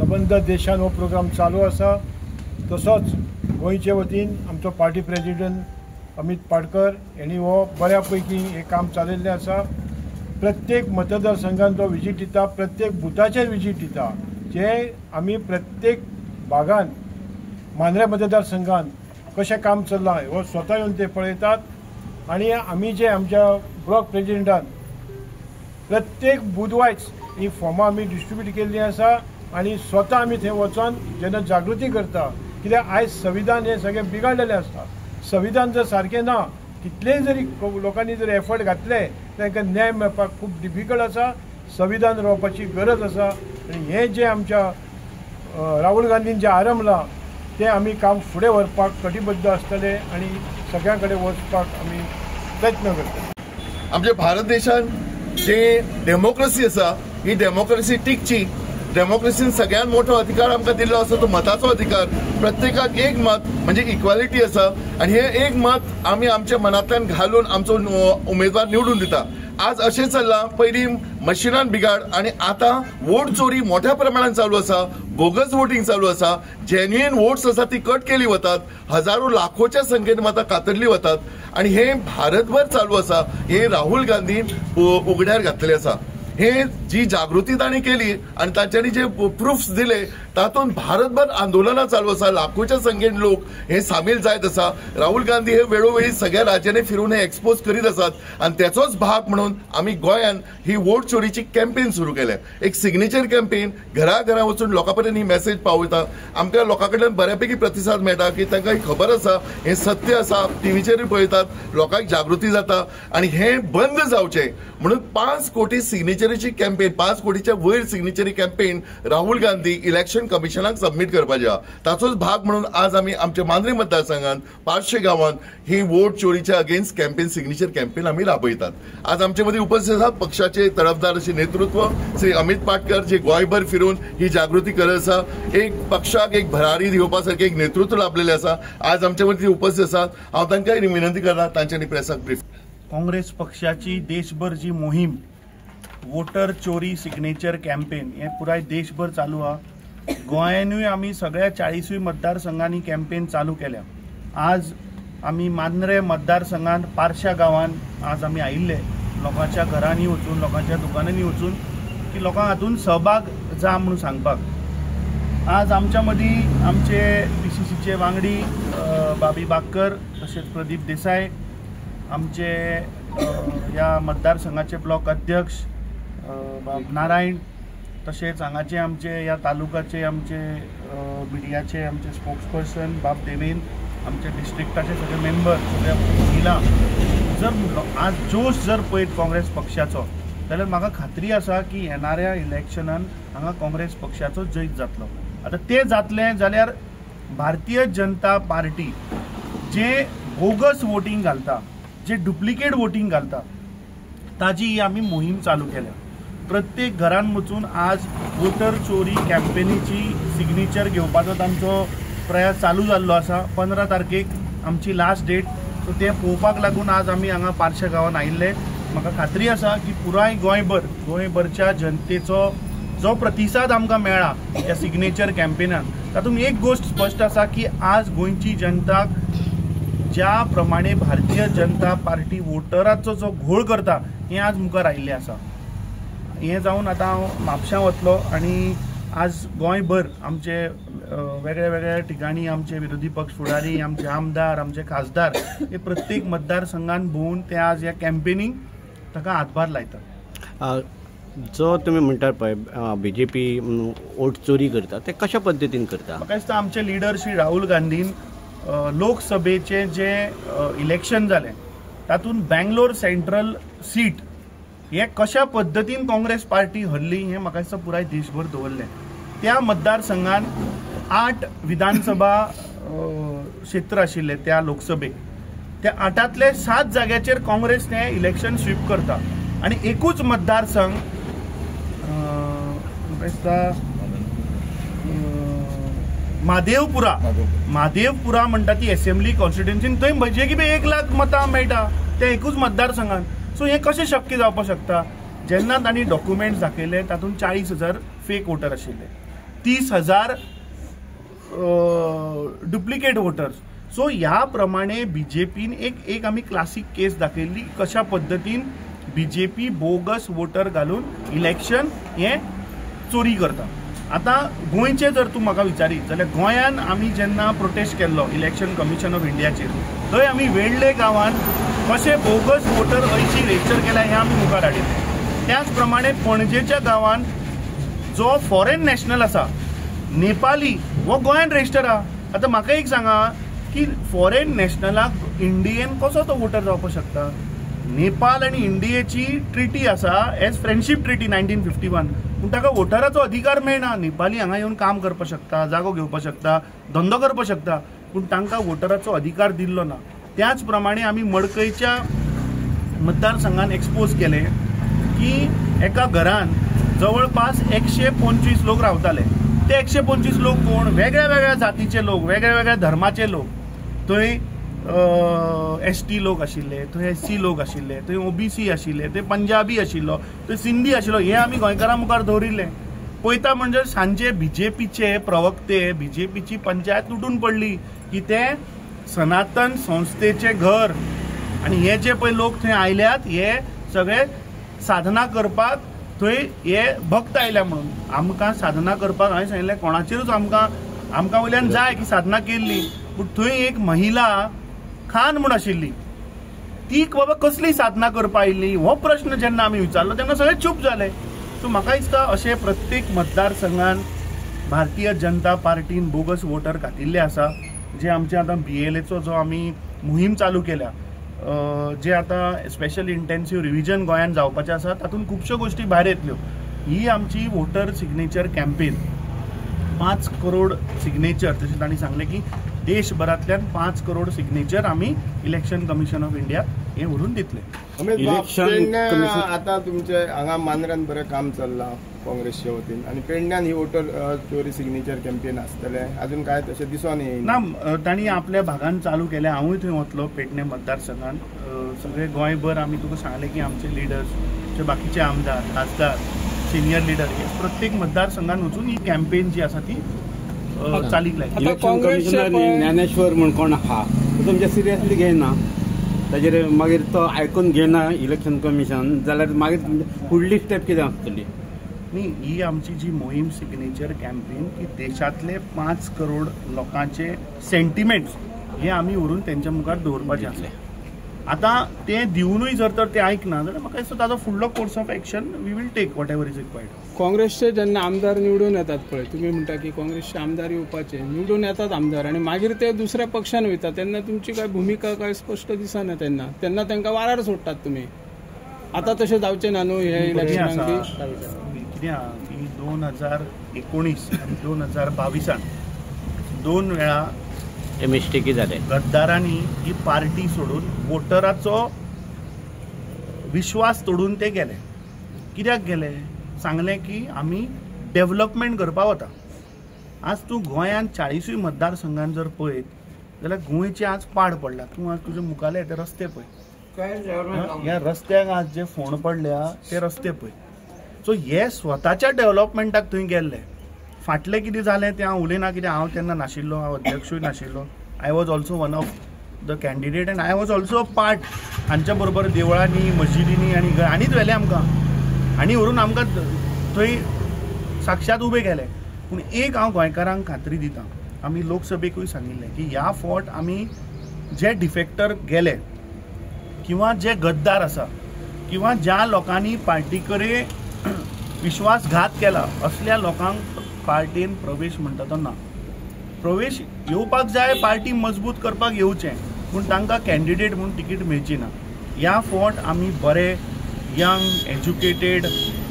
सबंद देशान हो प्रोग्राम चालू आसा। तसोच गोंयचे वतीन आमचो पार्टी प्रेजिडेंट अमित पाटकर हेणी हो बऱ्या पैकी हें काम चालयल्लें आसा। प्रत्येक मतदारसंघान तो विजीट दिता, प्रत्येक बुथाचेर विजीट दिता। जे आमी प्रत्येक भागान मांद्रे मतदारसंघान कशें काम चल्लां हो स्वता येवन ते पळयतात आनी आमी जे आमच्या ब्लॉक प्रेजिडेंटान प्रत्येक बुधवायच ही फॉर्मां आमी डिस्ट्रिब्यूट केल्लीं आसा आनी स्वता आमी थंय वचोन जेन्ना जागृती करता, कित्याक आयज संविधान हें सगळें बिगाडलेलें आसता। संविधान जर सारकें ना, कितलेय जरी लोकांनी जर एफर्ट घातले तांकां न्याय मेळपाक खूब डिफिकल्ट आसा। संविधान रावपाची गरज आसा आनी हें जें आमच्या राहुल गांधीन जें आरंभलां तें आमी काम फुडें व्हरपाक कटिबद्ध आसतले आनी सगळ्यां कडेन वचपाक आमी प्रयत्न करतले। आमच्या भारत देशान जे डेमोक्रेसी आसा ही डेमोक्रेसी टिकची, डेमोक्रेसीन सगळ्यात मोठो अधिकार आमकां दिल्लो आसा तो मताचो अधिकार। प्रत्येकाक एक मत म्हणजे इक्वालिटी आसा आनी हे एक मत आमी आमच्या मनांतल्यान घालून आमचो उमेदवार निवडून दिता। आज अशें चल्लां, पयलीं मशिनान बिगाड आनी आतां वोट चोरी मोठ्या प्रमाणान चालू आसा, बोगस वोटींग चालू आसा, जेन्युइन वोट्स आसा ती कट केली वतात, हजारो लाखोच्या संख्येन मतां कातरली वतात आनी हे भारतभर चालू आसा। हे राहुल गांधीन उगड्यार घातलेलें आसा। हे जी जागृती तांणी केली आनी तांच्यांनी जे प्रुफ्स दिले तातूंत भारतभर आंदोलनां चालू आसा, लाखोच्या संख्येन लोक हे सामील जायत आसा। राहुल गांधी हे वेळोवेळी सगळ्या राज्यांनी फिरून हे एक्सपोज करीत आसात आनी त्याचोच भाग म्हणून आमी गोंयान ही वोट चोरीची कॅम्पेन सुरू केल्या। एक सिग्नेचर कॅम्पेन, घरा घरा वचून लोकां पर्यंत ही मेसेज पावयता। आमकां लोकां कडल्यान बऱ्यापैकी प्रतिसाद मेळटा की तांकां ही खबर आसा, हें सत्य आसा, टीव्हीचेरूय पळयतात, लोकांक जागृती जाता आनी हें बंद जावचें म्हणून 5 कोटी सिग्नेचरीची कॅम्पेन, 5 कोटीच्या वयर सिग्नेचरी कॅम्पेन राहुल गांधी इलेक्शन कमिशनाक सबमीट करपाची आसा। ताचोच भाग म्हणून आज आमी आमच्या मांद्रे मतदारसंघात 500 गांवांत ही वोट चोरीच्या अगेन्स्ट कॅम्पेन, सिग्नेचर कॅम्पेन आमी राबयतात। आज आमचे मदीं उपस्थित आसा पक्षाचे तरफदार अशें नेतृत्व श्री अमित पाटकर, जे गोंयभर फिरून ही जागृती करत आसा। एक पक्षाक एक भरारी घेवपा सारकें एक नेतृत्व लाभलेलें आसा। आज आमचे मदीं उपस्थित आसात। हांव तांकां विनंती करता तांच्यांनी प्रेसाक ब्रीफ। काँग्रेस पक्षाची देशभर जी मोहीम वोटर चोरी सिग्नेचर कॅम्पेन हे पुराय देशभर चालू आहा। गोंयानूय आमी सगळ्या 40 मतदारसंघांनी कॅम्पेन चालू केल्या। आज आमी मांद्रे मतदारसंघात पारशा गांवान आज आमी आयिल्ले लोकांच्या घरांनी वचून, लोकांच्या दुकानांनी वचून की लोकांक हातून सहभाग जा म्हणून सांगपाक। आज आमच्या मदीं आमचे PCCचे वांगडी बाबी बाक्कर तशेंच प्रदीप देसाय, आमचे ह्या मतदारसंघाचे ब्लॉक अध्यक्ष बाब नारायण, तशेंच हांगाचे आमचे ह्या तालुकाचे आमचे मिडियाचे आमचे स्पोक्सपर्सन बाब देवेन, आमचे डिस्ट्रिक्टाचे सगळे मेंबर, सगळे महिला। जर आज जोश जर पळयत काँग्रेस पक्षाचो जाल्यार म्हाका खात्री आसा की येणाऱ्या इलेक्शनान हांगा काँग्रेस पक्षाचो जैत जातलो। आतां तें जातलें जाल्यार भारतीय जनता पार्टी जे बोगस वोटींग घालता, जे डुप्लिकेट वोटींग घालता, ताजी ही आमी मोहीम चालू केल्या। प्रत्येक घरान वचून आज वोटर चोरी कॅम्पेनीची सिग्नेचर घेवपाचो तांचो प्रयास चालू जाल्लो आसा। 15 तारखेक आमची लास्ट डेट, सो तें पळोवपाक लागून आज आमी हांगा पारशा गांवान आयिल्ले। म्हाका खात्री आसा की पुराय गोंयभर, गोंयभरच्या जनतेचो जो प्रतिसाद आमकां मेळ्ळा ह्या सिग्नेचर कॅम्पेनान, तातूंत एक गोश्ट स्पश्ट आसा की आज गोंयची जनता ज्या प्रमाणे भारतीय जनता पार्टी वोटराचो जो घोळ करता हें आज मुखार आयिल्लें आसा। हें जावन आतां हांव म्हापशां वतलो आनी आज गोंयभर आमचे वेगळ्या वेगळ्या ठिकाणी आमचे विरोधी पक्ष फुडारी, आमचे आमदार, आमचे खासदार हे प्रत्येक मतदारसंघान भोंवून ते आज ह्या कॅम्पेनीक ताका हातभार लायतात। जो तुमी म्हणटात पळय बीजेपी वोट चोरी करता, ते कशा पद्दतीन करता? म्हाका दिसता आमचे लिडर श्री राहुल गांधीन लोकसभेचें जें इलेक्शन जालें तातूंत बेंगलोर सेंट्रल सीट हे कशा पद्दतीन काँग्रेस पार्टी हरली हें म्हाका दिसता पुराय देशभर दवरलें। त्या मतदारसंघान 8 विधानसभा क्षेत्र आशिल्ले त्या लोकसभेक, त्या 8तले 7 जाग्याचेर काँग्रेस हें इलेक्शन स्वीप करता आनी एकूच मतदारसंघ म्हाका दिसता म्हादेवपुरा, म्हादेवपुरा म्हणटा ती एसेंब्ली कॉन्स्टिट्युएन्सीन थंय म्हजे की 1 लाख मतां मेळटा त्या एकूच मतदारसंघान। सो हें कशें शक्य जावपाक शकता? जेन्ना तांणी डॉक्युमेंट्स दाखयले तातूंत 40,000 फेक वोटर आशिल्ले, 30,000 डुप्लिकेट वोटर्स. सो ह्या प्रमाणे बीजेपीन एक एक आमी क्लासीक केस दाखयल्ली कशा पद्दतीन बीजेपी बोगस वोटर घालून इलेक्शन हें चोरी करता. आतां गोंयचें जर तूं म्हाका विचारीत जाल्यार गोंयान आमी जेन्ना प्रोटेस्ट केल्लो इलेक्शन कमिशन ऑफ इंडियाचेर, थंय आमी वेडले गांवांत कशे बोगस वोटर 80 रजिस्टर केल्या हें आमी मुखार हाडिल्लें. त्याच प्रमाणे पणजेच्या गांवांत जो फॉरेन नॅशनल आसा नेपाली हो गोंयान रजिस्टर आहा. आतां म्हाका एक सांगा की फॉरेन नॅशनलाक इंडियेन कसो तो वोटर जावपाक शकता? नेपाल आनी इंडियेची ट्रिटी आसा एज फ्रेंडशीप ट्रिटी 1951, पूण ताका वोटराचो अधिकार मेळना. नेपाली हांगा येवन काम करपाक शकता, जागो घेवपाक शकता, धंदो करपाक शकता, पूण तांकां वोटराचो अधिकार दिल्लो ना. त्याच प्रमाणे आमी मडकयच्या मतदारसंघान एक्सपोज केलें की एका घरान जवळपास 125 लोक रावताले. ते 125 लोक कोण? वेगळ्या वेगळ्या जातीचे लोक, वेगळ्या वेगळ्या धर्माचे लोक. थंय एस टी लोक आशिल्ले, थंय एस सी लोक आशिल्ले, थंय ओबीसी आशिल्ले, थंय पंजाबी आशिल्लो, थंय सिंधी आशिल्लो. हे आमी गोंयकारां मुखार दवरिल्लें. पळयता म्हणजे सांजे बीजेपीचे प्रवक्ते, बीजेपीची पंचायत तुटून पडली की ते सनातन संस्थेचें घर आनी हे जे पळय लोक थंय आयल्यात हे सगळे साधना करपाक थंय हे भक्त आयल्या म्हणून. आमकां साधना करपाक हांवें सांगिल्लें कोणाचेरूच आमकां आमकां वयल्यान जाय की साधना केल्ली, पूण थंय एक महिला खान म्हूण आशिल्ली, ती बाबा कसली साधना करपा आयिल्ली हो प्रश्न जेन्ना आमी विचारलो तेन्ना सगळे चूप जाले. सो म्हाका दिसता अशें प्रत्येक मतदारसंघान भारतीय जनता पार्टीन बोगस वोटर घातिल्ले आसा. जे आमचे आतां BLAचो जो आमी मोहीम चालू केल्या, जे आतां स्पेशल इंटेन्सीव रिविजन गोंयांत जावपाचें आसा, तातूंत खुबश्यो गोश्टी भायर येतल्यो. ही आमची water signature campaign 5 crore signature, तशें तांणी सांगलें की देशभरांतल्यान 5 करोड सिग्नेचर आमी इलेक्शन कमिशन ऑफ इंडिया हे व्हरून दितले. आतां तुमचे हांगा मांद्र्यान बरें काम चल्लां काँग्रेसच्या वतीन आनी पेडण्यान ही वोटर चोरी सिग्नेचर कॅम्पेन आसतलें, अजून काय तशें दिसून येना? ना, तांणी आपल्या भागान चालू केलें. हांवूय थंय वतलो पेडणे मतदारसंघान. सगळे गोंयभर आमी तुका सांगलें की आमचे लिडर्स, जे बाकीचे आमदार, खासदार, सिनियर लिडर हे प्रत्येक मतदारसंघान वचून ही कॅम्पेन जी आसा ती चालीक लायता. इलेक्शन कमिशनर ज्ञानेश्वर म्हूण कोण आहा तो तुमचे सिरियसली घेयना, ताजेर मागीर तो आयकून घेयना इलेक्शन कमिशन, जाल्यार मागीर फुडली स्टेप कितें आसतली? न्ही, ही आमची जी मोहीम सिग्नेचर कॅम्पेन की देशांतले 5 करोड लोकांचे सेंटिमेंट्स हे आमी व्हरून तेंच्या मुखार दवरपाचे आसले. आतां ते दिवनूय जर तर ते आयकना जाल्यार म्हाका दिसता ताजो फुडलो course of action we will take whatever is required. काँग्रेसचे जेन्ना आमदार निवडून येतात पळय, तुमी म्हणटा की काँग्रेसचे आमदार येवपाचे, निवडून येतात आमदार आनी मागीर ते दुसऱ्या पक्षान वयता तेन्ना तुमची काय भुमिका काय स्पश्ट दिसना, तेन्ना तेन्ना तांकां वारार सोडटात तुमी. आतां तशें जावचें ना न्हू हे इलेक्शनाक? कितें आहा की 2019 आनी 2022 2 वेळा मिस्टेकी जाले. गद्दारांनी ही पार्टी सोडून वोटराचो विश्वास तोडून ते गेले. कित्याक गेले? सांगलें की आमी डेव्हलपमेंट करपाक वता. आज तूं गोंयांत 40 मतदारसंघान जर पळयत जाल्यार गोंयचें आज पाड पडला. तूं आज तुजे मुखाले ते रस्ते पळय, ह्या रस्त्याक आज जे फोंड पडल्या ते रस्ते पळय. सो हे स्वताच्या डेव्हलपमेंटाक थंय गेल्ले. फाटलें कितें जालें तें हांव उलयना, कित्याक हांव तेन्ना नाशिल्लो, हांव अध्यक्षूय नाशिल्लो. I was also one of the candidate and I was also part. हांच्या बरोबर देवळांनी, मशिदींनी आनी आनीच व्हेलें आमकां आनी व्हरून आमकां थंय साक्षात उबे केले. पूण एक हांव गोंयकारांक खात्री दिता, आमी लोकसभेकूय सांगिल्लें की ह्या फावट आमी जे डिफेक्टर गेले किंवा जे गद्दार आसा किंवा ज्या लोकांनी पार्टी कडेन विश्वासघात केला असल्या लोकांक पार्टीन प्रवेश म्हणटा तो ना. प्रवेश येवपाक जाय, पार्टी मजबूत करपाक येवचें, पूण तांकां कॅन्डिडेट म्हूण तिकीट मेळची ना. ह्या फावट आमी बरे यंग, एज्युकेटेड,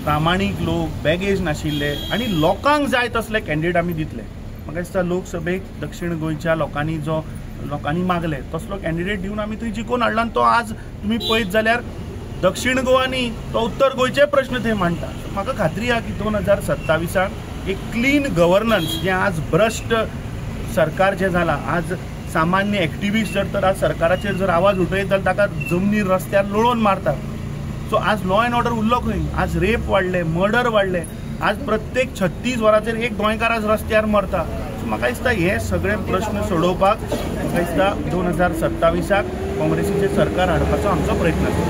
प्रामाणीक लोक, बॅगेज नाशिल्ले आनी लोकांक जाय तसले कॅन्डिडेट आमी दितले. म्हाका दिसता लोकसभेक दक्षिण गोंयच्या लोकांनी जो लोकांनी मागले तसलो कॅन्डिडेट दिवन आमी थंय जिखोवन हाडला आनी तो आज तुमी पळयत जाल्यार दक्षिण गोवा न्ही तो उत्तर गोंयचे प्रश्न थंय मांडटा. म्हाका खात्री आहा की 2027 एक क्लीन गव्हर्नन्स जें आज भ्रश्ट सरकार जें जालां, आज सामान्य एक्टिविस्ट जर तर आज सरकाराचेर जर आवाज उठयत जाल्यार ताका जमनीर रस्त्यार लोळोवन मारतात. सो आज लॉ एंड ऑर्डर उरलो खंय? आज रेप वाडले, मर्डर वाडले. आज प्रत्येक 36 वरांचेर एक गोंयकार आज रस्त्यार मरता. सो म्हाका दिसता हे सगळे प्रश्न सोडोवपाक म्हाका दिसता 2027 काँग्रेसीचें सरकार हाडपाचो आमचो प्रयत्न आसा.